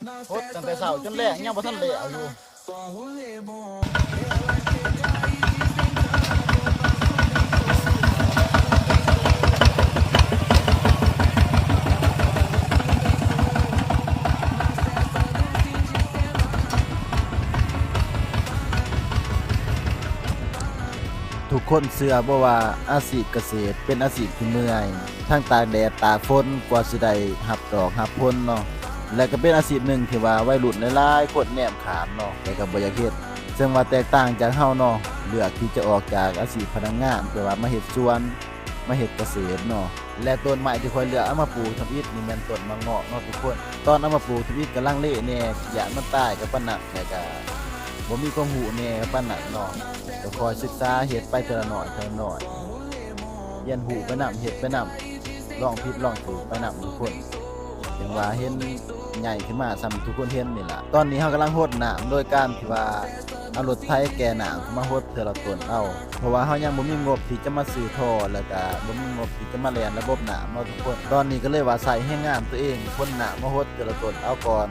ຫົດຕັ້ງແຕ່ເຊົ້າຈົນແລງຍັງບໍ່ທັນແລ້ວຢູ່. ທຸກຄົນເຊື່ອບໍ່ວ່າອາຊີບກະເສດເປັນອາຊີບທີ່ເມື່ອຍ ທັງຕາກແດດຕາກຝົນກວ່າຊິໄດ້ຮັບດອກຮັບຜົນເນາະ ແລະກໍເປັນອາຊີບໜຶ່ງທີ່ວ່າໄວລຸ້ນຫຼາຍໆຄົນແນມຂ້າມເນາະ ແຕ່ກໍບໍ່ຢາກເຮັດ ເຊິ່ງວ່າແຕກຕ່າງຈາກເຮົາເນາະ ເລືອກທີ່ຈະອອກຈາກອາຊີບພະນັກງານ ເພື່ອວ່າມາເຮັດສວນ ມາເຮັດກະເສດເນາະ ແລະຕົ້ນໄມ້ທີ່ຂ້ອຍເລືອກເອົາມາປູກທຳອິດນີ້ແມ່ນຕົ້ນໝາກເງາະເນາະທຸກຄົນ. ຕອນເອົາມາປູກທຳອິດກໍລັງເລແດ່ ຢ້ານມັນຕາຍກໍປານນັ້ນ ແລະກໍບໍ່ມີຄວາມຮູ້ແດ່ປານນັ້ນເນາະ ກໍຄອຍສຶກສາເຮັດໄປເທື່ອລະໜ້ອຍເທື່ອລະໜ້ອຍ ຮຽນຮູ້ໄປນຳ ເຮັດໄປນຳ ລອງຜິດລອງຖືກໄປນຳທຸກຄົນ ຈັ່ງວ່າເຫັນໃຫຍ່ຂຶ້ນມາສ່ຳທີ່ທຸກຄົນເຫັນນີ້ລະ. ຕອນນີ້ເຮົາກຳລັງຫົດນ້ຳໂດຍການທີ່ວ່າ ເອົາລົດໄຖແກ່ນ້ຳມາຫົດເທື່ອລະຕົ້ນເອົາ ເພາະວ່າເຮົາຍັງບໍ່ມີງົບທີ່ຈະມາຊື້ທໍ່ ແລ້ວກະບໍ່ມີງົບທີ່ຈະມາແລ່ນລະບົບນ້ຳເນາະທຸກຄົນ. ຕອນນີ້ກໍເລີຍວ່າໃຊ້ແຮງງານຕົວເອງຂົນນ້ຳມາຫົດເທື່ອລະຕົ້ນເອົາກ່ອນ